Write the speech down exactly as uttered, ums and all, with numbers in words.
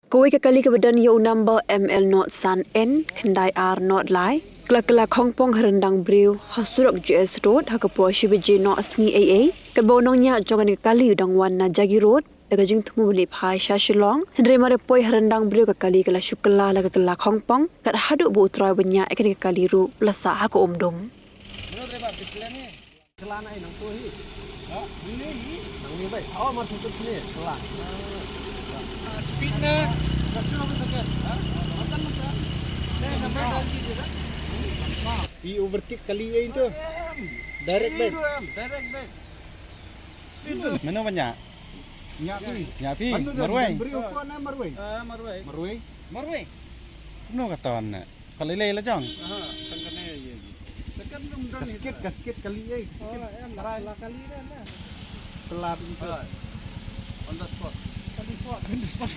Kawei ka kali kaba don ïa u number M L not san N khyndai ar not lai ka la kylla khongpong ha ryndang briew ha surok G S Road ha ka por shi baje noh sngi eiei, katba u nongñiah jong kane ka kali u dang wan na Jagi Road da ka jingthmu ban leit phai sha Shillong. Hynrei mar ïa poi ha ryndang briew ka kali ka la shu kylla la ka kylla khongpong, kat haduh ba u trai ba ñiah ïa kane ka kali ruh u la sah ha ka umdum. Kala na ai nang tu hi. Ha? Ni ni hi. Nang ni bai. Oh, mar satu sini. Kala. Speed na. Satu apa saja? Ha? Makan makan. Saya sampai dah di sini. Hi overtake kali ya itu. Direct back. Direct back. Speed tu. Mano banyak? Nyapi. Nyapi. Marwei. Beri ukur na Marwei. Ah, Marwei. Marwei. Marwei. Mano kata na? Kali lei la jong. Aha, tang kane ye. Tekan dum don. Kasket, kasket kali ye. Oh, em, la kali dah na. Telat itu. Ah, on the spot. On the spot. On the spot.